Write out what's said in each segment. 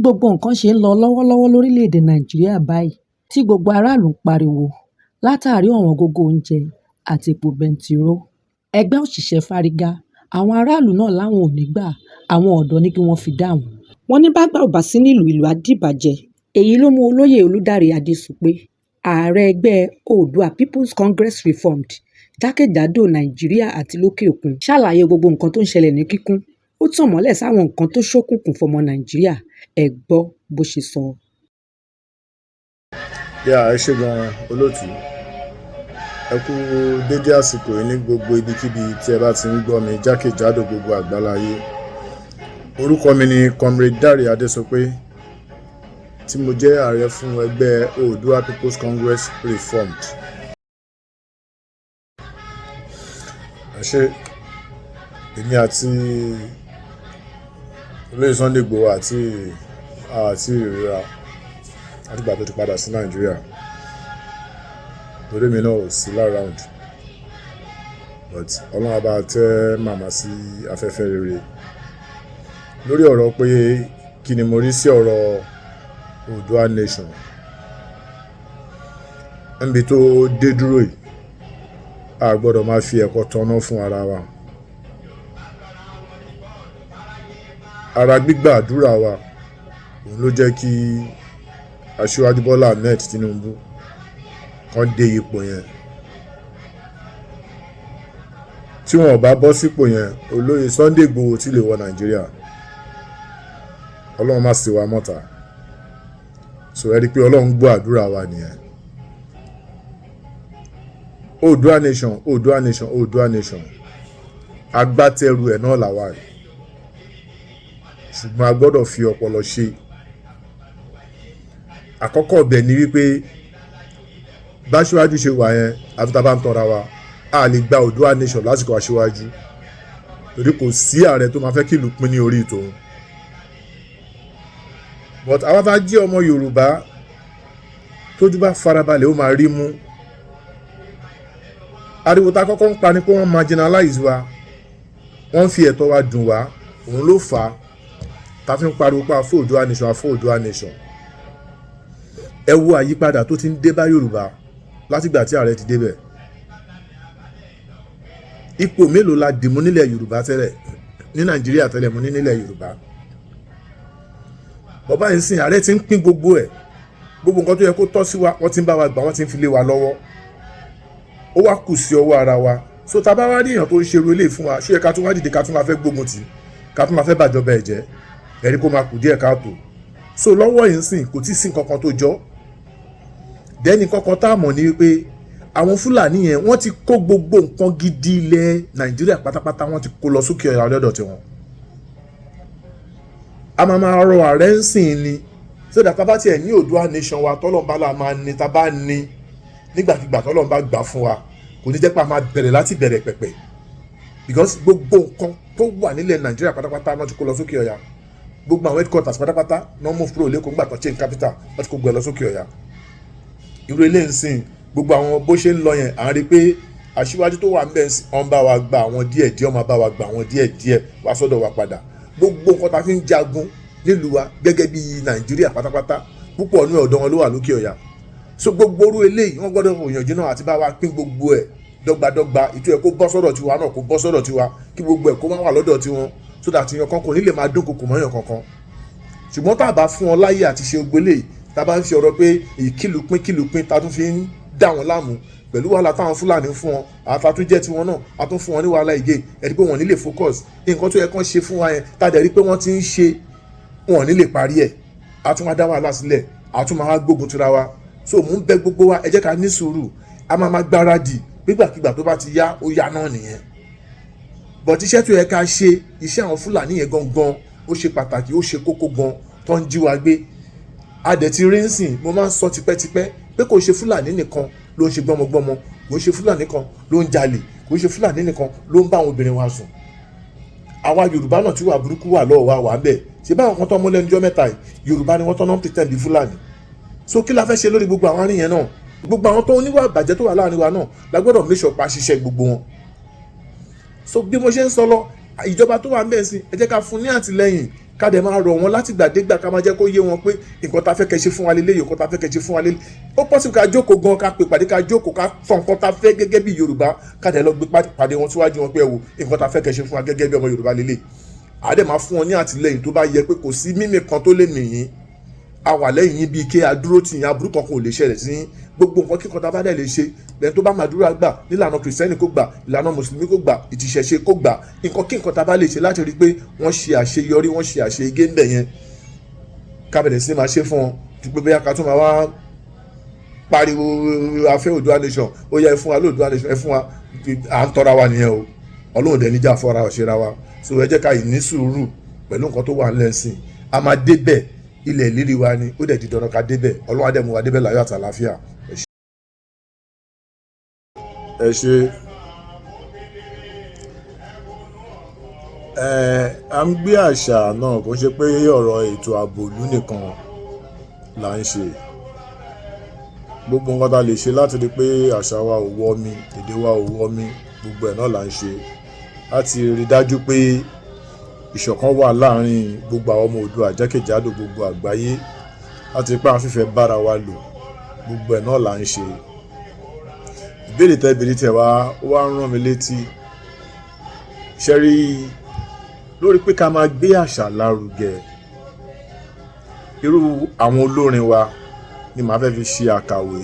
Gbogbo nǹkan ṣe ń lọ lọ́wọ́lọ́wọ́ lórílẹ̀-èdè Nàìjíríà báyìí tí gbogbo aráàlú ń pariwo látàrí ọ̀wọ́ngógó oúnjẹ àti epo bẹntiróò. Ẹgbẹ́ òṣìṣẹ́ fárígá, àwọn aráàlú náà làwọn ò ní í gbà, àwọn ọ̀dọ́ ní kí wọ́n fi dá àwọn. Wọ́n ní bágbà ò bá sí nílùú, ìlú á dìbàjẹ́. Èyí ló mú Olóyè Olùdarí Adésopé, ààrẹ ẹgbẹ́ Oòduà People's Congress Reformed jákèjádò Nàìjíríà àti lókè òkun, ṣàlàyé gbogbo nǹkan tó ń ṣẹlẹ̀ ní kíkún. Ó tàn mọ́lẹ̀ sáwọn nǹkan tó ṣókùnkùn fọ́mọ Nàìjíríà. Ẹ gbọ́ bó ṣe sọ. Yà, ẹ ṣé gan, olóòtú. Ẹ kú dédé àsìkò yìí ní gbogbo ibikíbi tí ẹ bá ti ń gbọ́ mi jákèjádò gbogbo àgbáláyé. Orúkọ mi ni Comrade Dare Adésopé, tí mo jẹ́ ààrẹ fún ẹgbẹ́ Oòduà People's Congress Reformed. Ẹ ṣé. Èmi àti olóyè Sunday Igboho àti ìríra látìgbà tó ti padà sí Nàìjíríà, torí èmi náà ò sí around, but Ọlọ́run á bá tẹ́ màmá sí afẹ́fẹ́ rere. Lórí ọ̀rọ̀ pé kí ni mo rí sí ọ̀rọ̀ Oòduà Nation níbi tó dé dúró yìí, a gbọ́dọ̀ máa fi ẹ̀kọ́ tọ́ná fún ara wa. Ara gbígbà àdúrà wa òun ló jẹ́ kí Aṣíwájú Bọ́lá Ahmed Tinubu kan dé ipò yẹn. Tí wọn ò bá bọ́ sípò yẹn, olóyè Sunday Igboho tí lè wọ Nàìjíríà. Ọlọ́run má sì wá mọ́ta. So ẹ rí i pé Ọlọ́run gbọ́ àdúrà wa nìyẹn. Oòduà Nation, Oòduà Nation, Oòduà Nation, agbátẹrù ẹ̀ náà làwa rẹ̀, ṣùgbọ́n a gbọ́dọ̀ fi ọpọlọ ṣe. Àkọ́kọ́ ọbẹ̀ ni wípé báṣíwájú ṣe wà yẹn, àfi tá a bá ń tọra wa, a lè gba Oòduà Nation lásìkò aṣíwájú, torí kò sí ààrẹ tó máa fẹ́ kí ìlú pín ní orí tòun. But àwa bá jẹ́ ọmọ Yorùbá, tójú bá farabalẹ̀, ó máa rí mú. Ariwo tá a kọ́kọ́ ń pa ni pé wọ́n marginalize wa, wọ́n fi ẹ̀tọ́ wa dùn wá. Òun ló fà á tá a fi ń pariwo pé a fún Oòduà Nation, a fún Oòduà Nation. Ẹ wo àyípadà tó ti ń dé bá Yorùbá látìgbà tí ààrẹ ti débẹ̀. Ipò mélòó la dìmú nílẹ̀ Yorùbá tẹ́lẹ̀ ní Nàìjíríà tẹ́lẹ̀ mú ní nílẹ̀ Yorùbá? Bàbá yìí sìn, ààrẹ ti ń pín gbogbo ẹ̀. Gbogbo nǹkan tó yẹ kó tọ́ sí wa, wọ́n ti ń bá wa gbà, wọ́n ti ń fi lé wa lọ́wọ́. Ó wá kù sí ọwọ́ ara wa. So tá a bá wá rí èèyàn tó ń ṣerú eléyìí fún wa, ṣó yẹ ká tún wá dìde, ká tún máa fẹ́ gbógun tì, ká tún máa fẹ́ bàjọba ẹ̀ jẹ́? Ẹ̀rí kó máa kù díẹ̀ káàtó. So lọ́wọ́ yìí ń sìn, kò tí ì sí nǹkan kan tó jọ dẹ́ni kankan. Tá a mọ̀ ní wípé àwọn Fúlàní yẹn, wọ́n ti kó gbogbo nǹkan gidi ilẹ̀ Nàìjíríà pátápátá, wọ́n ti kó lọ sókè ọ̀yà lọ́dọ̀ tiwọn. A máa máa rọ ààrẹ ń sìn ni, so that tá bá tiẹ̀ ní Oòduà Nation wa, tọ́lọ́mbà la máa ní, tá bá ní nígbàkigbà tọ́lọ́mbà gbà fún wa, kò ní jẹ́ pé a máa bẹ̀rẹ̀ láti bẹ̀rẹ̀ pẹ̀pẹ̀, because gbogbo nǹkan tó wà nílẹ̀ Nàìjíríà pátápátá wọ́n ti kó lọ sókè ọ̀yà. Gbogbo àwọn headquarters pátápátá náà move kúrò l'Ékòó ńgbà tó change capital, wọ́n ti kó gbẹ lọ sókè ọ̀yà. Irú eléyìí ń sìn, gbogbo àwọn bó ṣe ń lọ yẹn, à ń rí i pé aṣíwájú tó wà ń bẹ̀ ń bá wa gba àwọn díẹ̀ díẹ̀, wọ́n máa bá wa gba àwọn díẹ̀ díẹ̀ wá sọ́dọ̀ wa padà. Gbogbo nǹkan tá a fi ń jagun nílùú wa gẹ́gẹ́ bí Nàìjíríà pátápátá, púpọ̀ ní ọ̀dọ̀ wọn ló wà lókè ọ̀yà. So gbogbo orú eléyìí, wọ́n gbọ́dọ̀ òyìnbó náà àti bá wa pín gbogbo ẹ̀ dọ́gbadọ́gba. Ìtú ẹ̀ kó bọ́ sọ́dọ̀ tiwa náà, kó bọ́ sọ́dọ̀ tiwa, kí gbogbo ẹ̀ kó má wà lọ́dọ̀ tiwọn, so that èèyàn kan kò ní lè máa dúnkokò mọ́yàn kankan. Ṣùgbọ́n tá a bá fún wọn láyè àti ṣe ogbélé, tá a bá ń fi ọ̀rọ̀ pé ìkìlù pín, kìlù pín, tá a tún fi ń dà wọ́n láàmú pẹ̀lú wàhálà táwọn Fúlàní fún wọn, àtà tún jẹ́ tiwọn náà, a tún fún wọn ní wàhálà ìgé ẹ̀rí pé wọ́n ní lè focus nǹkan tó yẹ kán ṣe fún wa yẹn. Tá a dẹ̀ rí pé wọ́n ti ń ṣe, wọn ò ní lè parí ẹ̀, a tún wá dá wàhálà sílẹ̀, a tún máa gbógun tira wa. So mò ń bẹ̀ gbogbo wa, ẹ jẹ́ ká ní sùúrù. A máa máa gbáradì gbígbàkigbà tó bá ti yá, ó yá náà nìyẹn. But iṣẹ́ tó yẹ ká ṣe, iṣẹ́ àwọn Fúlàní yẹn gangan, ó ṣe pàtàkì, ó ṣe kókó gan, tó ń jí wa gbé. A dẹ̀ ti rí nsìn. Mo máa ń sọ tipẹ́tipẹ́ pé kò ṣe Fúlàní nìkan ló ń ṣe gbọ́mọgbọ́mọ, kò ṣe Fúlàní kan ló ń jalè, kò ṣe Fúlàní nìkan ló ń bá àwọn obìnrin wa sùn. Àwa Yorùbá náà tí wà burúkú wà lọ́wọ́ wa wà ń bẹ̀. Ṣé báwọn kan tó mú lẹ́nu jọ́ mẹ́ta yìí, Yorùbá ni wọ́n tọ́ náà pretend bí Fúlàní. So kí la fẹ́ ṣe lórí gbogbo àwọn arìn yẹn náà? Gbogbo àwọn tó oníwà ìbàjẹ́ tó wà láàrin wa náà la gbọ́dọ̀ make sure pa ṣiṣẹ́ gbogbo wọn. So bí mo ṣe ń sọ lọ, ìjọba tó wà ń bẹ̀ sí, ẹ jẹ́ ká fún ní àtìlẹ́yìn. Ká dẹ̀ máa rọ̀ wọ́n láti gbàdégbà, ká máa jẹ́ kó yé wọn pé nǹkan tá a fẹ́ kẹ́ ṣe fún wa lélẹ́yìí, nǹkan tá a fẹ́ kẹ́ ṣe fún wa lélẹ́yìí. Ó possible ká jókòó gan, ká pè pàdé, ká jókòó, ká sọ nǹkan tá a fẹ́ gẹ́gẹ́ bí Yorùbá, ká dẹ̀ lọ gbé pàdé wọn síwájú wọn pé, ẹ wo, nǹkan tá a fẹ́ kẹ́ ṣe fún wa gẹ́gẹ́ bí ọmọ Yorùbá lélẹ́yìí. A dẹ̀ máa fún wọn ní àtìlẹ́yìn tó bá yẹ pé kò sí mímì kan tó lè mì yín, a wà lẹ́yìn yín bíi ké adúró tì yín, aburú kankan ò lè ṣẹlẹ̀ sí yín. Gbogbo nǹkan kíkan tá a bá dẹ̀ lè ṣe lẹ́yìn tó bá màdúrà gbà, nílànà Kìrìsìtẹ́nì kó gbà, ìlànà Mùsùlùmí kó gbà, ìtìṣẹ̀ṣe kó gbà, nǹkan kí nǹkan tá a bá lè ṣe láti rí i pé wọ́n ṣe àṣeyọrí, wọ́n ṣe àṣeyege ńbẹ̀ yẹn, ká bẹ̀rẹ̀ sí máa ṣe fún wọn, ju pé bóyá ká tún máa wá pariwo afẹ́ Oòduà nation, ó yẹ ẹ fún wa lóòdùà nation, ẹ fún wa, à ń tọ́ra wa nìyẹn o. Ọlọ́run dẹ̀ níjà fọ́ra ọ̀ṣẹ́ra wa. So ẹ jẹ́ ká yìí ní sùúrù pẹ̀lú nǹkan tó wà ńlẹ̀ sìn. A máa débẹ̀, ilẹ̀ ìlérí wa ni, ó dẹ̀ di dandan ká débẹ̀. Ọlọ́run á dẹ̀ mú wa débẹ̀ láyọ̀ àtàlàáfíà. Ẹ ṣe. Ẹ à ń gbé àṣà náà, kò ṣe pé ọ̀rọ̀ ètò ààbò ìlú nìkan là ń ṣe. Gbogbo nǹkan tá a lè ṣe láti rí pé àṣà wa ò wọ́ mi, èdè wa ò wọ́ mi, gbogbo ẹ̀ náà là ń ṣe láti rí dájú pé ìṣọ̀kan wà láàrin gbogbo àwọn ọmọ Oòduà jákèjádò gbogbo àgbáyé, láti rí pé à ń fìfẹ́ bára wa lò, gbogbo ẹ̀ náà là ń ṣe. Ìbéèrè tẹ́ ìbéèrè tẹ́ wá, ó wá ń rán mi létí ṣe rí lórí pé ká máa gbé àṣà lárugẹ. Irú àwọn olórin wa ni màá fẹ́ fi ṣe àkàwé,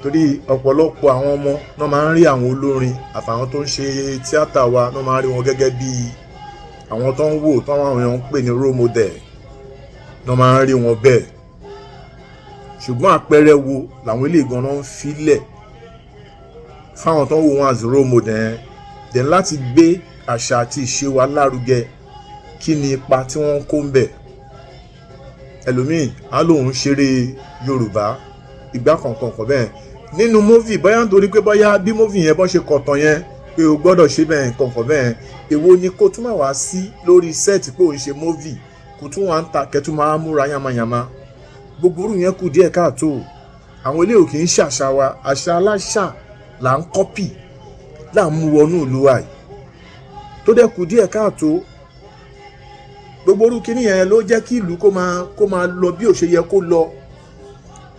torí ọ̀pọ̀lọpọ̀ àwọn ọmọ náà máa ń rí àwọn olórin àtàwọn tó ń ṣe tíátà wa náà, máa ń rí wọn gẹ́gẹ́ bí àwọn tó ń wò, táwọn èèyàn ń pè ní role model náà, máa ń rí wọn bẹ́ẹ̀. Ṣùgbọ́n àpẹẹrẹ wo làwọn eléyìí gan-an ń filẹ̀ fáwọn tó ń wò wọn as role model yẹn then láti gbé àṣà àti ìṣe wa lárugẹ? Kí ni ipa tí wọ́n ń kó ń bẹ̀? Ẹlòmíì á lóun ṣeré Yorùbá ìgbà kankan kan bẹ́ẹ̀ nínú movie, bóyá nítorí pé bóyá bí movie yẹn bọ́ ṣe kọ̀tàn yẹn pé o gbọ́dọ̀ ṣe bẹ́ẹ̀ kankan bẹ́ẹ̀. Èwo ni kó tún máa wá sí lórí set pé òun ṣe movie, kó tún wá ń ta kẹtù máa múra yamayama? Gbogbo orú yẹn kù díẹ̀ káàtó. Àwọn eléyìí kì í ṣàṣà wa, àṣà aláṣà là ń copy, là ń mú wọnú ìlú wa yìí, tó dẹ̀ kù díẹ̀ káàtó. Gbogbo orú kíní yẹn ló jẹ́ kí ìlú kó máa lọ bí ò ṣe yẹ kó lọ.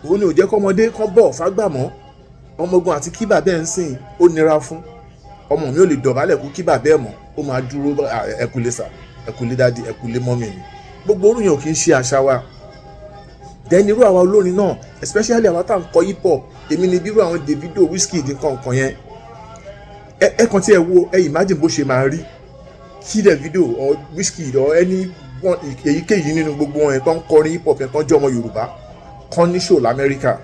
Òun ni ò jẹ́ kọ́mọdé kán bọ̀ fágbà mọ́. Ọmọogun àti kí bàbá ẹ̀ ń sìn, ó nira fún ọmọ mi ò lè dọ̀bálẹ̀ kú kí bàbá ẹ̀ mọ̀, ó máa dúró, "Ẹ kúlé sir, ẹ kúlé daddy, ẹ kúlé mummy" ni. Gbogbo orú yẹn ò kì í ṣe àṣà wa. Then irú àwa olórin náà, especially àwa tá à ń kọ hip hop, èmi ni bírú àwọn Davido, Wizkid, nǹkan nǹkan yẹn, ẹ kàn tí ẹ wo, ẹ imagine bó ṣe máa rí kí Davido or Wizkid or any one èyíkéyìí nínú gbogbo wọn yẹn tó ń kọrin hip hop yẹn, tó ń jẹ́ ọmọ Yorùbá, kan ní show lamẹ́ríkà,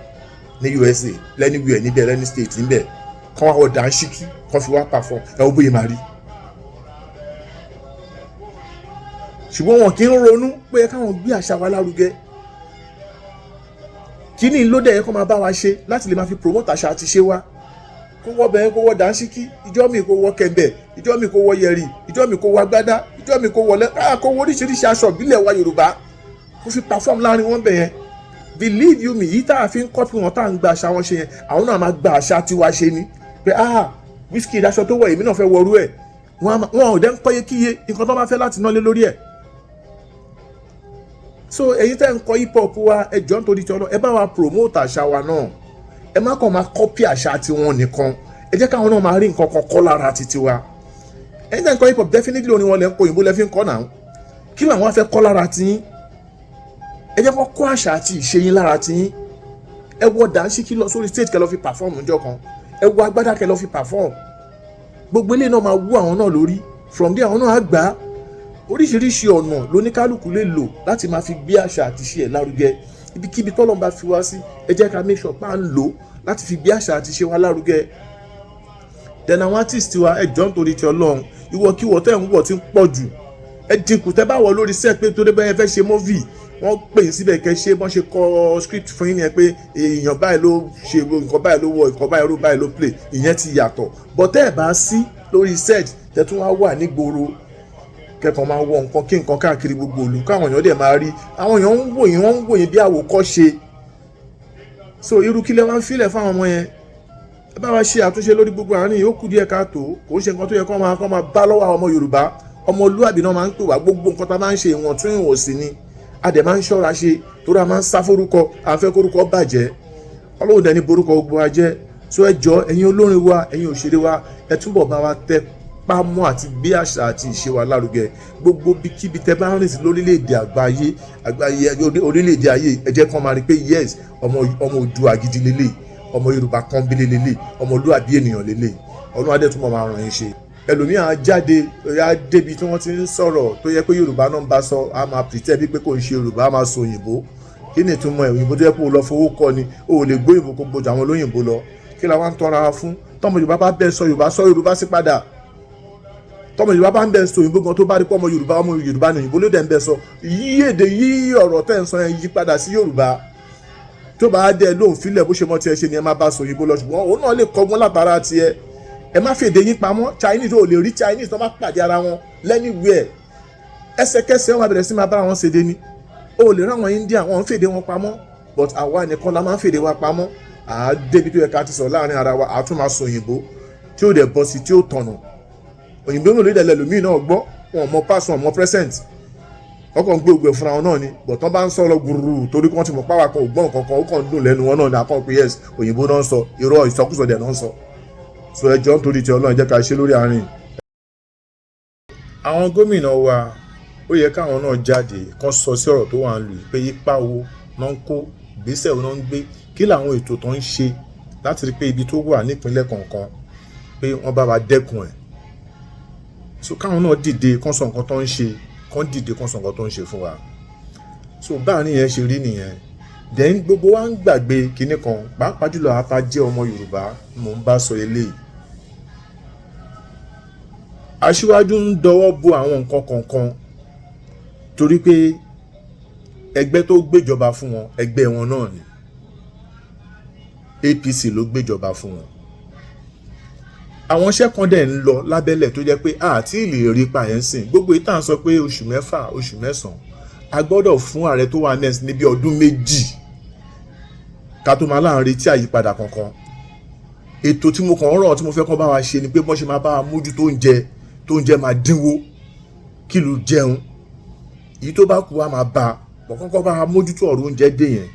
ní USA, lẹ́niwẹ̀ẹ́ níbẹ̀, lẹ́ni state níbẹ̀, kán wá wọ dàńṣíkí, kán fi wá perform, ẹ wo bóyá máa rí. Ṣùgbọ́n wọn kì í ronú pé káwọn gbé àṣà wa lárugẹ. Kíní ló dẹ̀ yẹ kó máa bá wa ṣe láti lè máa fi promote àṣà àti ṣe wa? Kó wọ́ bẹ́ẹ̀, kó wọ́ dàńṣíkí, ìjọ́ mi kó wọ́ kẹ̀mbẹ̀, ìjọ́ mi kó wọ́ yẹ̀rì, ìjọ́ mi kó wọ́ agbádá, ìjọ́ mi kó wọlé, kó wọ́ oríṣiríṣi aṣọ ìbílẹ̀ wa Yorùbá, kó fi perform láàrin wọn bẹ̀ yẹn. Believe you me, yìí tá a fi ń copy wọn, tá a ń gba àṣà wọn ṣe yẹn, àwọn náà máa gba àṣà tiwa ṣe ni pé, ah, Wizkid, aṣọ tó wọ̀, èmi náà fẹ́ wọrú ẹ̀. Wọn ò dẹ́ ń kọ́yé kíye nǹkan tó bá fẹ́ láti ná lé lórí ẹ̀. So èyí tẹ́ ń kọ hip hop wa, ẹ jọ̀ọ́, nítorí tí ọlọ́, ẹ bá wa promote àṣà wa náà. Ẹ má kàn máa copy àṣà tiwọn nìkan, ẹ jẹ́ káwọn náà máa rí nǹkan kan kọ́ lára titi wa. Ẹ̀yin tẹ́ ń kọ hip hop, definitely orin wọn lẹ́ ń kọ, òyìnbó lẹ́ fi ń kọ́ náà. Kí làwọn á fẹ́ kọ́ lára tiyín? Ẹ jẹ́ kó kọ́ àṣà àti ìṣe yín lára tiyín. Ẹ wọ dàńṣíkí lọ sórí stage, kẹ́ lọ fi perform níjọ́ kan. Ẹ wọ agbádá, kẹ́ lọ fi perform. Gbogbo eléyìí náà máa wú àwọn náà lórí. From there, àwọn náà á gbà á. Oríṣiríṣi ọ̀nà lóníkálukú lè lò láti máa fi gbé àṣà àti ìṣe ẹ̀ lárugẹ. Ibikíbi tọ́lọ́run bá fi wá sí, ẹ jẹ́ ká make sure pa ń lò láti fi gbé àṣà àti ìṣe wa lárugẹ. Then àwọn artist wa, ẹ jọ̀ọ́, nítorí ti Ọlọ́run, ìwọ̀kiwọ̀ tẹ́ ń wọ̀ ti ń pọ̀ jù, ẹ dínkù. Tẹ́ bá wọ̀ lórí set pé torí bẹ́ẹ̀ fẹ́ ṣe movie, wọ́n pè yín síbẹ̀ kẹ́ ṣe bọ́n ṣe kọ script fún yín yẹn pé èèyàn báyìí ló ṣe nǹkan báyìí, ló wọ nǹkan báyìí, ló báyìí ló play, ìyẹn ti yàtọ̀. But tẹ́ ẹ̀ bá sí lórí set, tẹ́ tún wá wà nígboro, kẹ́kọ̀ọ́ máa wọ nǹkan kí nǹkan káàkiri gbogbo ìlú, káwọn èèyàn dẹ̀ máa rí, àwọn èèyàn ń wò yín, wọ́n ń wò yín bí àwòkọ́ṣe. So irú kílẹ̀ wá ń filẹ̀ fáwọn ọmọ yẹn? Ẹ bá wa ṣe àtúnṣe lórí gbogbo àárín yìí, ó kù díẹ̀ káàtó. Kò ń ṣe nǹkan tó yẹ kó máa bá lọ́wọ́ àwọn ọmọ Yorùbá. Ọmọlúwàbí náà máa ń pè wá. Gbogbo nǹkan tá a máa ń ṣe, ìwọ̀n tún ìwọ̀n sí ni. A dẹ̀ máa ń ṣọ́ra ṣe torí a máa ń sá forúkọ, à ń fẹ́ kórúkọ bàjẹ́. Ọlọ́run dẹ̀ ní borúkọ gbogbo wa jẹ́. So ẹ jọ, ẹ̀yin olórin wa, ẹ̀yin òṣèré wa, ẹ túbọ̀ bá wa tẹ pámọ́ àti gbé àṣà àti ìṣe wa lárugẹ. Gbogbo bíkíbi tẹ bá ń rìn sí lórílẹ̀‐èdè àgbáyé àgbáyé, orílẹ̀‐èdè ayé, ẹ jẹ́ kán máa rí pé yes, ọmọ Oòduà gidi lélẹ̀, ọmọ Yorùbá kọ́ńbélé lélẹ̀, ọmọlúwàbí ènìyàn lélẹ̀. Ọlọ́run á dẹ̀ túbọ̀ máa ràn yín ṣe. Ẹlòmíà á jáde, á débi tí wọ́n ti ń sọ̀rọ̀ tó yẹ pé Yorùbá náà ń bá sọ, á máa pretend bí pé kò ń ṣe Yorùbá, á máa sọ òyìnbó. Kí ni ìtumọ̀ ẹ̀? Òyìnbó tó yẹ pé o lọ fowó kọ́ ni, o ò lè gbóyìnbó kó gbójú àwọn olóyìnbó lọ. Kí la wá ń tọ́ra wa fún? Tọmọ Yorùbá bá bẹ́ẹ̀ sọ Yorùbá, sọ Yorùbá sí padà. Tọmọ Yorùbá bá ń bẹ sọ òyìnbó gan, tó bá rí pé ọmọ Yorùbá, ọmọ Yorùbá ni, òyìnbó ló dẹ̀ ń bẹ sọ, yí èdè, yí ọ̀rọ̀ tẹ́ ń sọ yẹn, yí padà sí Yorùbá. Tó bá dẹ̀ lóhùn, fílẹ̀ bó ṣe mọ́ tiẹ̀ ṣe ni, ẹ má bá sọ òyìnbó lọ. Ṣùgbọ́n òun náà lè kọ́gbọ́n látara tiẹ̀. Ẹ má fèdè yín pamọ́. Chinese ò lè rí Chinese tó bá pàdé ara wọn lẹ́nìwẹ̀ẹ́, ẹsẹ̀kẹsẹ̀ wọn bẹ̀rẹ̀ sí máa bá wọn ṣèdè ni. O lè ráwọn India, wọn ń fèdè wọn pamọ́, but àwa nìkan la máa ń fèdè wa pamọ́. À á débi tó yẹ ká ti sọ láàrin ara wa, à á tún máa sọ òyìnbó tí ó dẹ̀ bọ́ sí, tí ó tọ̀nà. Òyìnbó mélòó dẹ̀ lẹ́lòmíì náà gbọ́? Wọn mọ past, wọn mọ present, wọ́n kàn ń gbé ògbẹ́ fúnra wọn náà ni. But tán bá ń sọ̀rọ̀ gbùrù, torí kí wọ́n ti mọ̀ páwà kan ò gbọ́n kankan, ó kàn ń dùn lẹ́nu wọn náà ni. Àkàn pé yes, òyìnbó náà ń sọ, irọ́, ìsọkúsọ dẹ̀ náà ń sọ. So ẹ jọ̀ọ́, nítorí ti Ọlọ́run, jẹ́ ká ṣe lórí àárín. Àwọn gómìnà wa, ó yẹ káwọn náà jáde kán sọ sí ọ̀rọ̀ tó wà ń lù yìí pé ipa wo náà ń kó, ìgbésẹ̀ wo náà ń gbé, kí làwọn ètò tó ń ṣe láti rí pé ibi tó wà nípínlẹ̀ kọ̀ọ̀kan pé wọ́n bá wa dẹ́kun ẹ̀. So káwọn náà dìde kán sọ nǹkan tó ń ṣe, kán dìde kán sọ nǹkan tó ń ṣe fún wa. So báàrin yẹn ṣe rí nìyẹn. Then gbogbo wa ń gbàgbé kinní kan, pàápàá jùlọ àwa jẹ́ ọmọ Yorùbá, mò ń bá sọ eléyìí. Aṣíwájú ń dọwọ́ bo àwọn nǹkan kọ̀ọ̀kan torí pé ẹgbẹ́ tó gbéjọba fún wọn, ẹgbẹ́ wọn náà ni, APC ló gbéjọba fún wọn. Àwọn iṣẹ́ kan dẹ̀ ń lọ lábẹ́lẹ̀ tó jẹ́ pé àti lè rí pa yẹn sìn. Gbogbo ìtàn sọ pé oṣù 6, oṣù 9, a gbọ́dọ̀ fún ààrẹ tó wà next níbi ọdún 2 ká tó máa láǹ retí àyípadà kankan. Ètò tí mo kàn ń rọ̀, tí mo fẹ́ kán bá wa ṣe ni pé bọ́n ṣe máa bá wa mójútó oúnjẹ, tó oúnjẹ máa dínwó, kílù jẹun, èyí tó bá kú wa máa bá bọ̀, kọ́kọ́ bá wa mójútó ọ̀rọ̀ oúnjẹ dé yẹn.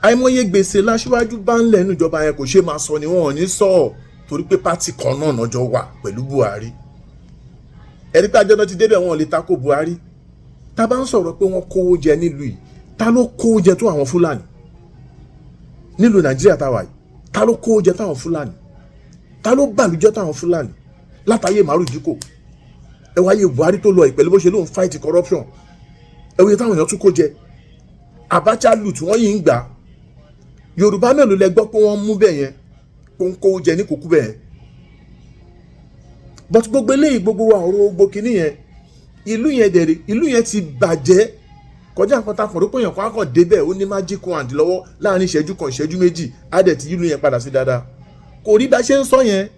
Àìmọye gbèsè láṣíwájú bá ń lẹ̀ nínú ìjọba yẹn, kò ṣe máa sọ ni, wọn ò ní sọ ọ́ torí pé party kan náà náà jọ wà pẹ̀lú Buhari. Ẹ̀rí pé àjọ náà ti débẹ̀, wọn ò lè tako Buhari. Tá a bá ń sọ̀rọ̀ pé wọ́n kówó jẹ nílùú yìí, ta ló kówó jẹ tó àwọn Fúlàní nílùú Nàìjíríà táwa yìí? Ta ló kówó jẹ táwọn Fúlàní? Ta ló bàlújẹ́ táwọn Fúlàní látàyè Umaru Dikko? Ẹ wáyé Buhari tó lọ yìí, pẹ̀lú bó ṣe lóun fight corruption, ẹ wòye táwọn èèyàn tún kó jẹ. Abacha loot, wọ́n yìí ń gbà. Yorùbá mélòó lẹ gbọ́ pé wọ́n mú bẹ́ẹ̀ yẹn kó ń kówó jẹ ní kókó bẹ́ẹ̀? But gbogbo eléyìí, gbogbo wa, ọ̀rọ̀ gbogbo kìíní yẹn, ìlú yẹn dẹ̀rẹ̀, ìlú yẹn ti bàjẹ́ kọjá nǹkan tá a kàn rí pé èèyàn kan á kàn débẹ̀, ó ní magic wand lọ́wọ́, láàrin ìṣẹ́jú kan, ìṣẹ́jú 2, á dẹ̀ ti ìlú yẹn padà sí dáadáa. Kò rí bá ṣe ń sọ yẹn,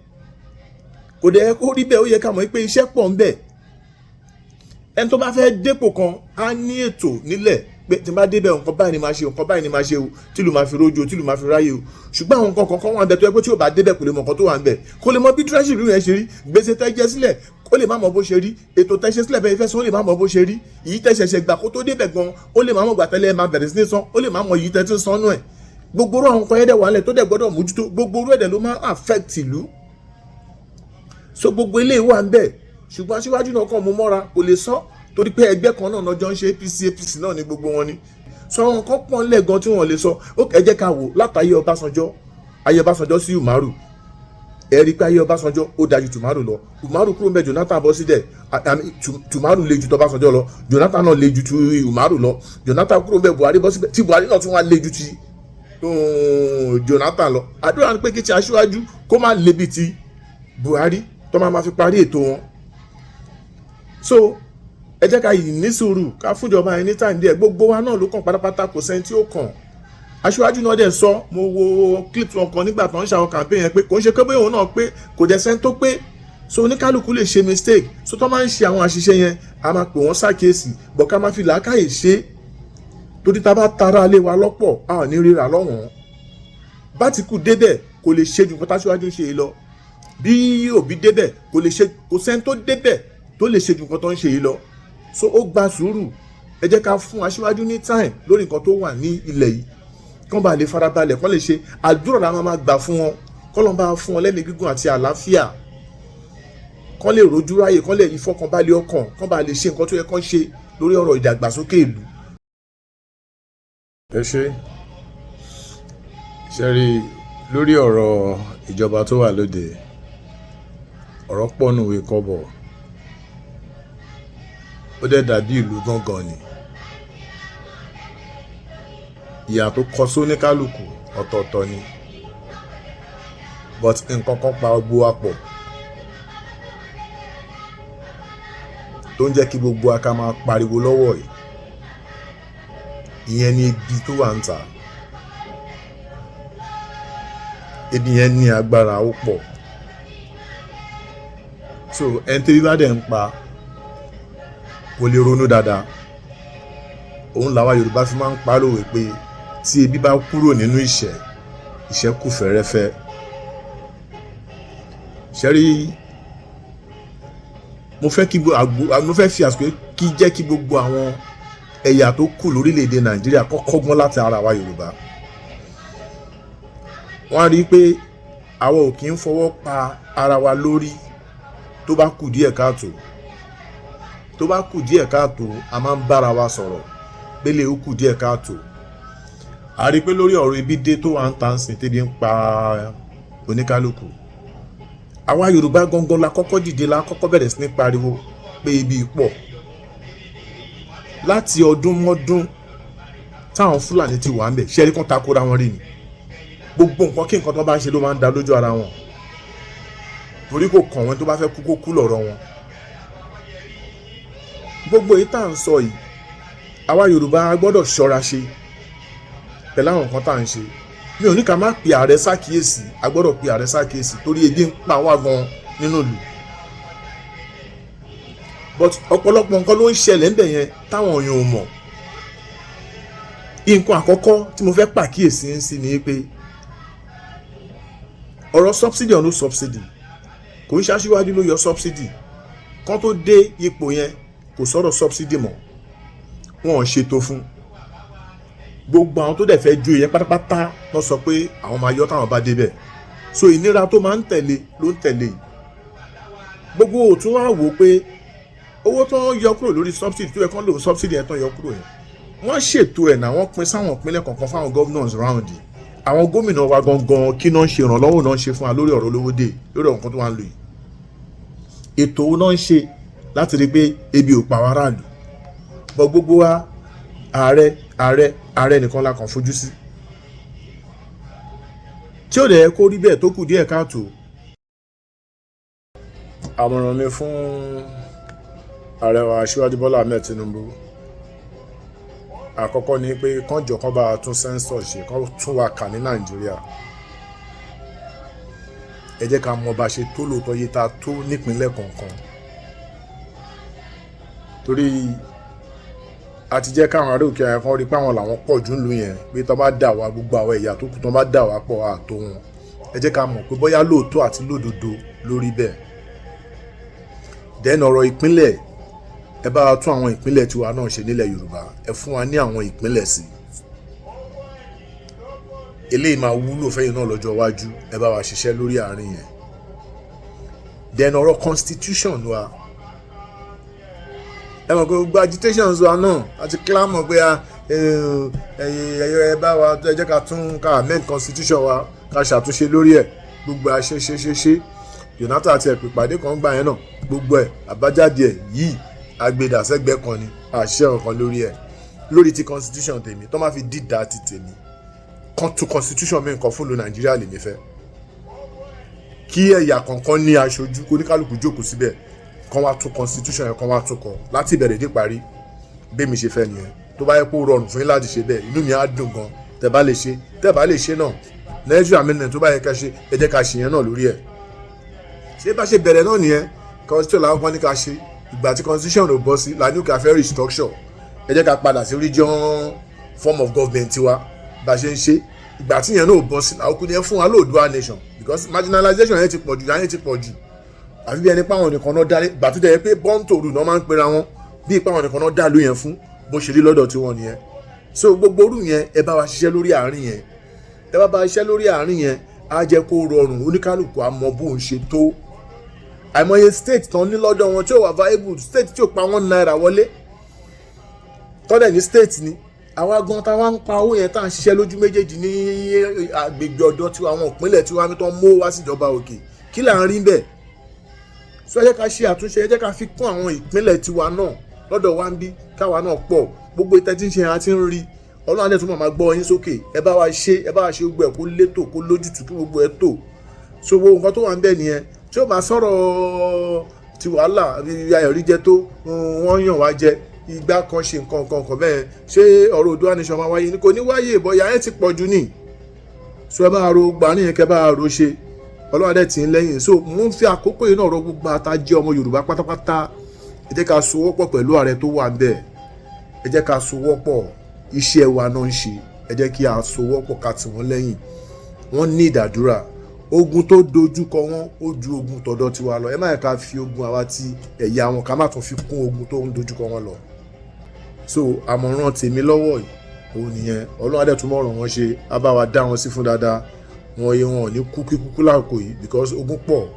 kò dẹ̀ kó rí bẹ́ẹ̀. Ó yẹ ká mọ̀ pé iṣẹ́ pọ̀ ń bẹ̀. Ẹni tó bá fẹ́ dépò kan á ní ètò nílẹ̀ pé tí n bá débẹ̀, nǹkan báyìí ni máa ṣe, nǹkan báyìí ni máa ṣe o, tìlù máa fi rójú o, tìlù máa fi ráyè o. Ṣùgbọ́n àwọn nǹkan kọ̀ọ̀kan wà ń bẹ tó yẹ pé tí ò bá débẹ̀, kò lè mọ nǹkan tó wà ń bẹ̀, kò lè mọ bí treasury ìlú yẹn ṣe rí, gbèsè tẹ́ jẹ sílẹ̀, ó lè má mọ bó ṣe rí, ètò tẹ́ ṣe sílẹ̀ bẹ́ẹ̀ fẹ́ san, ó lè má mọ bó ṣe rí, èyí tẹ́ ṣẹ̀ṣẹ̀ gbà kó tó débẹ̀ gan, ó lè má mọ̀ gbà tẹ́lẹ̀ máa bẹ̀rẹ̀ sí ní san, ó lè má mọ èyí tẹ́ ti ń san nú ẹ̀. Gbogbo orú àwọn nǹkan yẹn dẹ̀ wà nílẹ̀ tó dẹ̀ gbọ́dọ̀ mójútó. Gbogbo orú ẹ̀dẹ̀ ló máa affect ìlú. So gbogbo eléyìí wà ń bẹ̀, ṣùgbọ́n aṣíwájú náà kàn mú mọ́ra, kò lè sọ torí pé ẹgbẹ́ kan náà lọ́jọ́ ń ṣe, APC, APC náà ní gbogbo wọn ni. So àwọn nǹkan pọ̀ ńlẹ̀ gan tí wọ́n lè sọ. Ó ẹ jẹ́ ká wò látàyè Ọbásanjọ́, ayé Ọbásanjọ́ sí Umaru. Ẹ rí i pé ayé Ọbásanjọ́ ó dájú Umaru lọ. Umaru kúrò mẹ́, Jonathan bọ́ sídẹ̀. Umaru le ju tọbásanjọ́ lọ, Jonathan náà le ju ti Umaru lọ. Jonathan kúrò mẹ́, Buhari bọ́ síbẹ̀, tí Buhari náà tún wá le ju ti Jonathan lọ. Àdúrà ni pé kí ti aṣíwájú kó má le bí ti Buhari tó máa ma fi parí ètò wọn. So ẹ jẹ́ ká yìí ní sùúrù, ká fúnjọba yẹn ní time díẹ̀. Gbogbo wa náà ló kàn pátápátá, kò sẹ́ni tí ó kàn. Aṣíwájú náà dẹ̀ sọ, mo wo clip wọn kan nígbà tó ń ṣàwọn campaign yẹn, pé kò ń ṣe pé bóyá òun náà pé, kò dẹ̀ sẹ́ni tó pé. So oníkálukú lè ṣe mistake. So tó máa ń ṣe àwọn àṣìṣe yẹn, a máa pè wọ́n ṣàkíyèsí bọ̀, ká má fi làákàyè ṣe, torí tá a bá tara lé wa lọ́pọ̀, a ò ní ríra lọ́wọ́n. Bátìkù débẹ̀, kò lè ṣe ju nǹkan táṣíwájú ń ṣe lọ. Bí Òbí débẹ̀, kò lè ṣe, kò sẹ́ni tó débẹ̀. tó lè ṣe ju nǹkan tó ń ṣe yìí lọ. So ó gba sùúrù. Ẹ jẹ́ ká fún aṣíwájú ní time lórí nǹkan tó wà ní ilẹ̀ yìí, kán bá lè farabalẹ̀, kán lè ṣe. Àdúrà la máa gbà fún wọn, kán lọ́n bá fún wọn lẹ́mìí gígùn àti àlàáfíà, kán lè rojú ráyè, kán lè ìfọkànbalẹ̀ ọkàn, kán bá lè ṣe nǹkan tó yẹ kán ṣe lórí ọ̀rọ̀ ìdàgbàsókè ìlú. Ẹ ṣe ṣe rí lórí ọ̀rọ̀ ìjọba tó wà lóde, ọ̀rọ̀ pọ̀ nù ìwé kọ́bọ̀, ó dẹ̀ dàbí ìlú gángan ni. Ìyà tó kọ sóníkálukú ọ̀tọ̀ọ̀tọ̀ ni, but nǹkan kan pa gbogbo wa pọ̀ tó ń jẹ́ kí gbogbo wa ká máa pariwo lọ́wọ́ yìí. Ìyẹn ni ebi tó wà ń ta. Ebi yẹn ní agbára, ó pọ̀. So ẹni tí bá dẹ̀ ń pa kò lè ronú dáadáa. Òun làwa Yorùbá fi máa ń pa lówe pé tí ebi bá kúrò nínú ìṣẹ́, ìṣẹ́ kù fẹ́rẹ́fẹ́. Ṣẹ́rí, mo fẹ́ kí mo fẹ́ fi àsìkò kí jẹ́ kí gbogbo àwọn ẹ̀yà tó kù lórílẹ̀‐èdè Nàìjíríà kọ́kọ́ gbọ́n láti ara wa Yorùbá. Wọ́n á rí i pé àwa ò kì í fọwọ́ pa ara wa lórí tó bá kù díẹ̀ káàtó. Tó bá kù díẹ̀ káàtó, a máa ń bára wa sọ̀rọ̀ pélé ó kù díẹ̀ káàtó. A rí i pé lórí ọ̀rọ̀ ibi dé tó wà ń tà ń sìn tẹ́bi ń pa oníkálukú, àwa Yorùbá gangan la kọ́kọ́ dìde, la kọ́kọ́ bẹ̀rẹ̀ sí ní pariwo pé ibi pọ̀. Láti ọdún mọ́dún táwọn Fúlàní ti wà ń bẹ̀, ṣẹ́rí kan takora wọn rí ni. Gbogbo nǹkan kí nǹkan tó bá ń ṣe ló máa ń da lójú ara wọn, torí kò kàn wọ́n, tó bá fẹ́ kú kó kú lọ́rọ̀ wọn. Gbogbo èyí tá à ń sọ yìí, àwa Yorùbá gbọ́dọ̀ ṣọ́ra ṣe pẹ̀lú àwọn nǹkan tá à ń ṣe. Mi ò ní ká má pe ààrẹ sákìyèsí, a gbọ́dọ̀ pe ààrẹ sákìyèsí torí ebi ń pa wá gan nínú ìlú, but ọ̀pọ̀lọpọ̀ nǹkan ló ń ṣẹlẹ̀ ńbẹ̀ yẹn táwọn èèyàn ò mọ̀. Nǹkan àkọ́kọ́ tí mo fẹ́ pàkíyèsí ń sí ni pé ọ̀rọ̀ subsidy or no subsidy, kò ń ṣaṣíwájú ló yọ subsidy. Kán tó dé ipò yẹn, kò sọ̀rọ̀ subsidy mọ́, wọn ò ṣètò fún gbogbo àwọn tó dẹ̀ fẹ́ ju ìyẹn pátápátá lọ sọ pé àwọn máa yọ táwọn bá débẹ̀. So ìnira tó máa ń tẹ̀lé ló ń tẹ̀lé yìí. Gbogbo òtún wá wò ó pé owó tó ń yọ kúrò lórí subsidy tó yẹ kán lò, subsidy yẹn tó ń yọ kúrò yẹn, wọ́n ṣètò ẹ̀ náà, wọ́n pín sáwọn ìpínlẹ̀ kọ̀ọ̀kan fáwọn governors round yìí. Àwọn gómìnà wa gangan, kí náà ń ṣe ìrànlọ́wọ́ náà ń ṣe fún wa lórí ọ̀rọ̀ olówó dé, lórí ọ̀rọ̀ nǹkan tó wà ń lò yìí? Ètò owó náà ń ṣe láti rí i pé ebi ò pa wá aráàlú bọ́? Gbogbo wa, ààrẹ, ààrẹ, ààrẹ nìkan la kàn fojú sí, tí ó dẹ̀ yẹ kó rí bẹ́ẹ̀, tó kù díẹ̀ káàtó. Àmọ̀ràn mi fún ààrẹ wa, Aṣíwájú Bọ́lá Ahmed Tinubu, àkọ́kọ́ ni pé kán jọ kán bá a tún census ṣe, kán tún wa kà ní Nàìjíríà. Ẹ jẹ́ ká mọ bá a ṣe tó lóòótọ́, yìí tá a tó nípínlẹ̀ kọ̀ọ̀kan, torí a ti jẹ́ káwọn ará òkè àyàn kan rí pé àwọn làwọn pọ̀ jù ńlú yẹn, pé tó bá dà wá, gbogbo àwọn ẹ̀yà tó kù, tó bá dà wá pọ̀, àtó wọn. Ẹ jẹ́ ká mọ̀ pé bóyá lóòótọ́ àti lódodo lórí bẹ́ẹ̀. Then ọ̀rọ̀ ìpínlẹ̀, ẹ bá wa tún àwọn ìpínlẹ̀ tiwa náà ṣe nílẹ̀ Yorùbá. Ẹ fún wa ní àwọn ìpínlẹ̀ sí i, eléyìí máa wúlò fẹ́yìn náà lọ́jọ́ iwájú. Ẹ bá wa ṣiṣẹ́ lórí àárín yẹn. Then ọ̀rọ̀ constitution wa, ẹ mọ̀ pé gbogbo agitations wa náà àti clamor pé ẹ bá wa, ẹ jẹ́ ká tún ká amend constitution wa, ká ṣàtúnṣe lórí ẹ̀. Gbogbo àṣeṣeṣeṣe, Jonathan àti ẹ̀pẹ̀ ìpàdé kan gbà yẹn náà, gbogbo ẹ̀, àbájáde ẹ̀ yìí, agbèdàsẹ́gbẹ́ kan ni àṣẹ ọ̀kan lórí ẹ̀. Lórí ti constitution tèmi, tó máa fi dídá ti tèmi kan tún constitution mi nǹkan fún lu Nàìjíríà lèmi fẹ́ kí ẹ̀yà kọ̀ọ̀kan ní aṣojú, kó oníkálukú jókòó síbẹ̀, kán wá tún constitution yẹn, kán wá tún kọ láti ìbẹ̀rẹ̀ dé parí. Bẹ́ẹ̀ mi ṣe fẹ́ nìyẹn. Tó bá yẹ kó rọrùn fún yín láti ṣe bẹ́ẹ̀, inú mi á dùn gan tẹ́ bá lè ṣe. Tẹ́ bá lè ṣe náà, Nigeria amendment tó bá yẹ ká ṣe, ẹ jẹ́ ká ṣe yẹn náà lórí ẹ̀. Ṣé bá ṣe bẹ̀rẹ̀ náà nìyẹn? Constitution làwọn kan ní ká ṣe. Ìgbà tí constitution ò bọ́ sí, la ní ká fẹ́ restructure, ẹ jẹ́ ká padà sí region form of government tiwa bá ṣe ń ṣe. Ìgbà tí yẹn náà ò bọ́ sí, làwọn kò ní ẹ fún wa lóòdùà nation, because marginalization yẹn ti pọ̀ jù, yẹn ti pọ̀ jù. Àfi bí ẹni pé àwọn nìkan náà dá gbà tó jẹ́ pé bọ́ńtòrù náà máa ń pera wọn, bíi pé àwọn nìkan náà dá ìlú yẹn fún. Bó ṣe rí lọ́dọ̀ tiwọn nìyẹn. So gbogbo orú yẹn, ẹ bá wa ṣiṣẹ́ lórí àárín yẹn. Ẹ bá bá ṣiṣẹ́ lórí àárín yẹn, á jẹ́ kó rọrùn, oníkálukú á mọ bóun ṣe tó. Àìmọye state tán ní lọ́dọ̀ wọn tí ò wà viable, state tí ò pa ₦1 wọlé, tọ́lẹ̀ ní state ni. Àwa gan tá wá ń pa owó yẹn, tá à ń ṣiṣẹ́ lójú méjèèjì ní agbègbè ọ̀dọ́ tiwa, àwọn ìpínlẹ̀ tiwa tó ń mú wá síjọba òkè, kí là ń rí bẹ́ẹ̀? So ẹ jẹ́ ká ṣe àtúnṣe, ẹ jẹ́ ká fi kún àwọn ìpínlẹ̀ tiwa náà lọ́dọ̀ wa ń bí, káwa náà pọ̀. Gbogbo ìtẹ́ tí ń ṣe yẹn a ti ń rí. Ọlọ́run á dẹ̀ tún máa gbọ́ yín sókè. Ẹ bá wa ṣe, ẹ bá wa ṣe gbogbo ẹ̀ kó létò, kó lójútùú, kí gbogbo ẹ̀ tò. So gbogbo nǹkan tó wà ń bẹ̀ nìyẹn. Tí ó bá sọ̀rọ̀ ti wàhálà ayọ̀ríjẹ tó wọ́n yàn wá jẹ ìgbà kan ṣe nǹkan kan kan bẹ́ẹ̀, ṣé ọ̀rọ̀ Oòduà nation máa wáyé ni? Kò ní wáyé. Ìbọ̀yà ẹ̀ ti pọ̀ jù ní. So ẹ bá ro gbà níyẹn, kẹ́ bá ro ṣe. Ọlọ́run adé tì í lẹ́yìn. So mo ń fi àkókò yìí náà rọ gbogbo àtàjẹ́ ọmọ Yorùbá pátápátá, ẹ jẹ́ ká sowọ́pọ̀ pẹ̀lú ààrẹ tó wà ńbẹ̀. Ẹ jẹ́ ká sowọ́pọ̀. Iṣẹ́ wa náà ń ṣe. Ẹ jẹ́ kí a sowọ́pọ̀, ká tì wọ́n lẹ́yìn. Wọ́n ní ìdádúrà ogun tó dojú kọ wọ́n, ó ju ogun tọ̀dọ̀ tiwa lọ. Ẹ má yẹ ká fi ogun àwa ti ẹ̀yà wọn, ká má tún fi kún ogun tó ń dojú kọ wọ́n lọ. So àmọ̀ràn tèmi lọ́wọ́ yìí òun nìyẹn. Ọlọ́run adé tún mọ̀ràn wọn ṣe, á bá wa dá wọn sí fún dáadáa. Wọn yé wọn ò ní kú kíkúkú láàkó yìí, because ogun pọ̀.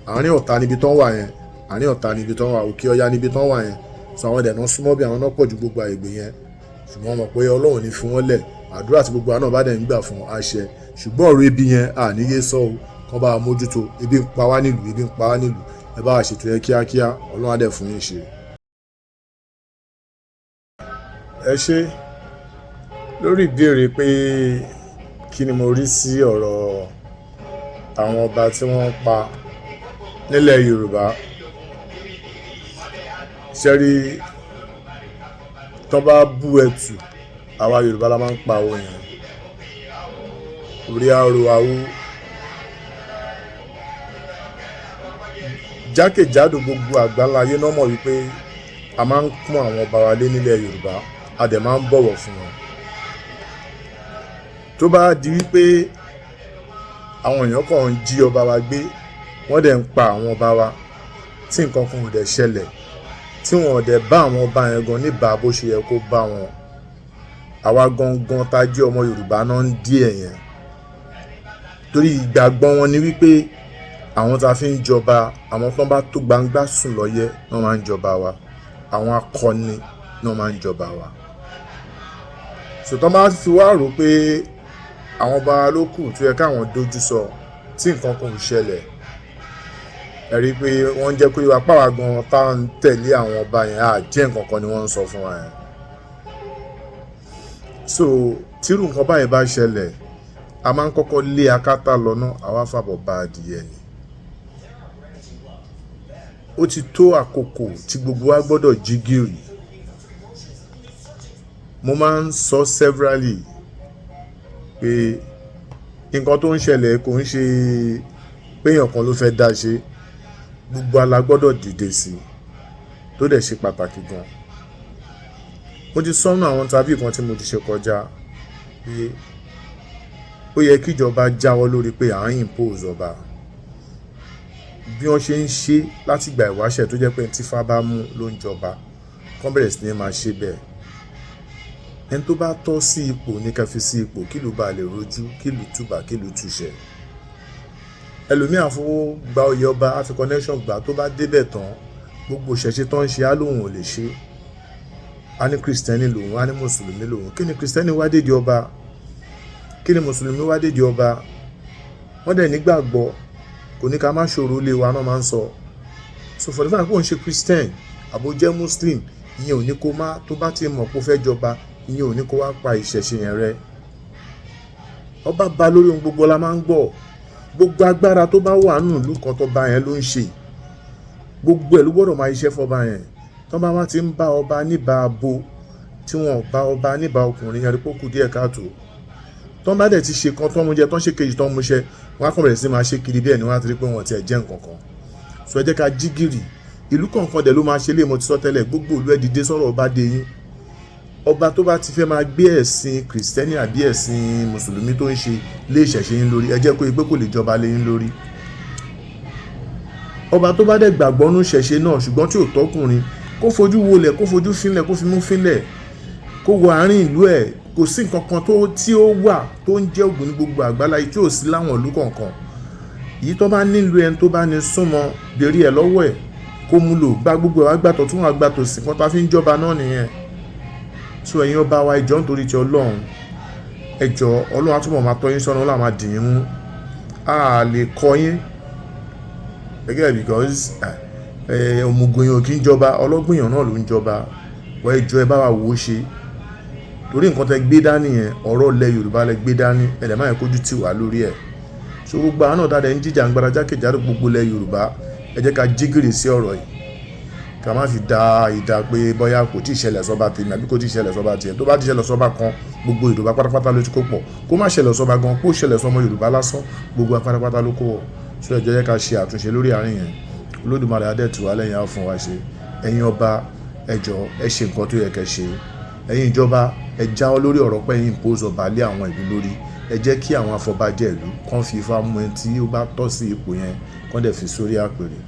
Àárín ọ̀tá níbi tán wà yẹn, àárín ọ̀tá níbi tán wà, òkè ọya níbi tán wà yẹn. So àwọn ẹ̀dẹ̀ súnmọ́ bí àwọn náà pọ̀ ju gbogbo àgbègbè yẹn, ṣùgbọ́n mọ̀ pé Ọlọ́run ní fi wọ́n lẹ̀. Àdúrà tí gbogbo àná bá dẹ̀ ń gbà fún àṣẹ. Ṣùgbọ́n ọ̀rọ̀ ebi yẹn, àníyé sọ o, kán bá wa mójútó. Ebi ń pa wá nílùú, ebi ń pa wá nílùú. Ẹ bá wa ṣètò yẹn kíákíá. Ọlọ́run á dẹ̀ fún yín ṣe. Ẹ ṣé lórí ìbéèrè pé kí ni mo rí sí ọ̀rọ̀ àwọn ọba tí wọ́n ń pa nílẹ̀ Yorùbá. Ṣé rí, tán bá bú ẹtù, àwa Yorùbá la máa ń pa owó yẹn. Orí àrò àwo jákèjádò gbogbo àgbáńlá ayé náà mọ̀ wípé a máa ń pọ́n àwọn ọba wa lé nílẹ̀ Yorùbá, a dẹ̀ máa ń bọ̀wọ̀ fún wọn. Tó bá di wípé àwọn èèyàn kàn ń jí ọba wa gbé, wọ́n dẹ̀ ń pa àwọn ọba wa, tí nǹkan kan ò dẹ̀ ṣẹlẹ̀, tí wọn ò dẹ̀ bá àwọn ọba yẹn gan níbà bó ṣe yẹ kó bá wọn, àwa gangan tá jẹ́ ọmọ Yorùbá náà ń dí ẹ̀ yẹn, torí ìgbàgbọ́ wọn ni wípé àwọn tá a fi ń jọba, àwọn tó ń bá tó gbangba sùn lọ́yẹ́ náà máa ń jọba wa, àwọn akọni náà máa ń jọba wa. Sòtọ́ máa fi wá rò pé àwọn ọba ló kù tó yẹ káwọn dojú sọ, tí nǹkan kan ò ṣẹlẹ̀, ẹ rí i pé wọ́n ń jẹ́ kó yé wa páwa gan tá à ń tẹ̀lé àwọn ọba yẹn á jẹ́ nǹkan kan ni wọ́n ń sọ fún wa yẹn. So tírú nǹkan báyìí bá ṣẹlẹ̀, a máa ń kọ́kọ́ lé akátá lọ ná, àwa fàbọ̀ bá adìyẹ ni. Ó ti tó àkókò tí gbogbo wa gbọ́dọ̀ jí gìrì. Mo máa ń sọ severally pé nǹkan tó ń ṣẹlẹ̀ kò ń ṣe pé èèyàn kan ló fẹ́ dá ṣe. Gbogbo wa la gbọ́dọ̀ dìde sí i, tó dẹ̀ ṣe pàtàkì gan. Mo ti sọ nínú àwọn interview kan tí mo ti ṣe kọjá pé ó yẹ kí ìjọba jáwọ́ lórí pé à ń impose ọba bí wọ́n ṣe ń ṣe láti ìgbà ìwáṣẹ̀, tó jẹ́ pé tí Ifá bá mú ló ń jọba, kán bẹ̀rẹ̀ sí ní máa ṣe bẹ́ẹ̀. Ẹni tó bá tọ́ sí ipò ní ká fi sí ipò, kí ìlú bá lè rojú, kí ìlú tùbà, kí ìlú tùṣẹ. Ẹlòmíì á fowó gba oyè ọba, á fi connection gbà. Tó bá débẹ̀ tán, gbogbo ìṣẹ̀ṣe tó ń ṣe, á lóun ò lè ṣe. Á ní Kristẹni lòun, á ní Mùsùlùmí lòun. Kí ni Kristẹni wá dédìí ọba? Kí ni Mùsùlùmí wá dédìí ọba? Wọ́n dẹ̀ nígbàgbọ́ kò ní ká má ṣòro ilé wa náà máa ń sọ. So for the fact pé òun ṣe Christian àbó jẹ́ Muslim, ìyẹn ò ní kó má, tó bá ti mọ̀ pé ó fẹ́ jọba, ìyẹn ò ní kó wá pa ìṣẹ̀ṣe yẹn rẹ́. Ọba ba lórí ohun gbogbo la máa ń gbọ́. Gbogbo agbára tó bá wà nínú ìlú kan, tó bá yẹn ló ń ṣe, gbogbo ẹ̀ ló gbọ́dọ̀ máa iṣẹ́ fọba yẹn. Tó bá wá ti ń bá ọba níbà abo, tí wọn ò bá ọba níbà ọkùnrin yẹn, rí pé ó kù díẹ̀ káàtó. Tó bá dẹ̀ ti ṣe kan tó ń mú jẹ, tó ń ṣe kejì tó ń mú ṣẹ, wọ́n á kàn bẹ̀rẹ̀ sí máa ṣe kiri bí ẹ̀ ní wọ́n á ti rí pé wọ́n ti ẹ̀ jẹ́ nǹkan kan. So ẹ jẹ́ ká jí gìrì. Ìlú kọ̀ọ̀kan dẹ̀ ló máa ṣe lé. Mo ti sọ tẹ́lẹ̀, gbogbo ìlú, ẹ dìde sọ̀rọ̀ ọba dé yín. Ọba tó bá ti fẹ́ máa gbé ẹ̀sìn Kìrìsìtẹ́nì àbí ẹ̀sìn Mùsùlùmí tó ń ṣe lé ìṣẹ̀ṣe yín lórí, ẹ jẹ́ kó pé kò lè jọba lé yín lórí. Ọba tó bá dẹ̀ gbàgbọ́ nú ìṣẹ̀ṣe náà, ṣùgbọ́n tí ò tọ́kùnrin, kó fojú wolẹ̀, kó fojú fínlẹ̀, kó fimú fínlẹ̀, kó wọ àárín ìlú ẹ̀. Kò sí nǹkan kan tó tí ó wà tó ń jẹ́ Ògún ní gbogbo àgbáláyé tí ò sí láwọn ìlú kọ̀ọ̀kan. Èyí tó bá nílùú, ẹni tó bá ní súnmọ́, béèrè ẹ̀ lọ́wọ́ ẹ̀, kó mú lò gba gbogbo ẹ̀, wá gbàtọ̀ tún wá gbàtọ̀ sí nǹkan tá a fi ń jọba náà nìyẹn. So ẹ̀yin ọba wa, ẹ jọ̀ọ́, nítorí ti Ọlọ́run, ẹ jọ̀ọ́, Ọlọ́run á túbọ̀ máa tọ́ yín sọ́nà, Ọlọ́run á máa dì yín mú. A lè kọ́ yín gẹ́gẹ́ because òmùgọ̀ èèyàn kì í jọba, ọlọ́gbọ́n èèyàn náà ló ń jọba. Wọ́n, ẹ jọ̀ọ́, ẹ bá wa wò ó ṣe, torí nǹkan tẹ gbé dání yẹn, ọ̀rọ̀ ilẹ̀ Yorùbá lẹ gbé dání, ẹ dẹ̀ má yẹ kójú tì wá lórí ẹ̀. So gbogbo àwọn náà dáadáa ń jíjàngbara jákèjádò gbogbo ilẹ̀ Yorùbá, ẹ jẹ́ ká jí gìrì sí ọ̀rọ̀ yìí, ká má fi da ìdá pé bóyá kò tí ì ṣẹlẹ̀ sọ́ba tèmi àbí kò tí ì ṣẹlẹ̀ sọ́ba tiẹ̀. Tó bá ti ṣẹlẹ̀ sọ́ba kan, gbogbo Yorùbá pátápátá ló ti kó pọ̀. Kó má ṣẹlẹ̀ sọ́ba gan, kó ṣẹlẹ̀ sọ́mọ Yorùbá lásán, gbogbo wa pátápátá ló kó wọ̀. So ẹ jẹ́ ká ṣe àtúnṣe lórí àárín yẹn. Olódùmarè á dẹ̀ tù wá lẹ́yìn, á fún wa ṣe. Ẹ̀yin ọba, ẹ jọ̀ọ́, ẹ ṣe nǹkan tó yẹ kẹ́ ṣe. Ẹ̀yin ìjọba, ẹ jáwọ́ lórí ọ̀rọ̀ pé ẹ̀yin impose ọba lé àwọn ìlú lórí. Ẹ jẹ́ kí àwọn afọbajẹ ìlú kàn fi ifá mú ẹni tí ó bá tọ́ sí ipò yẹn, kàn dẹ̀ fi sórí àpèrè.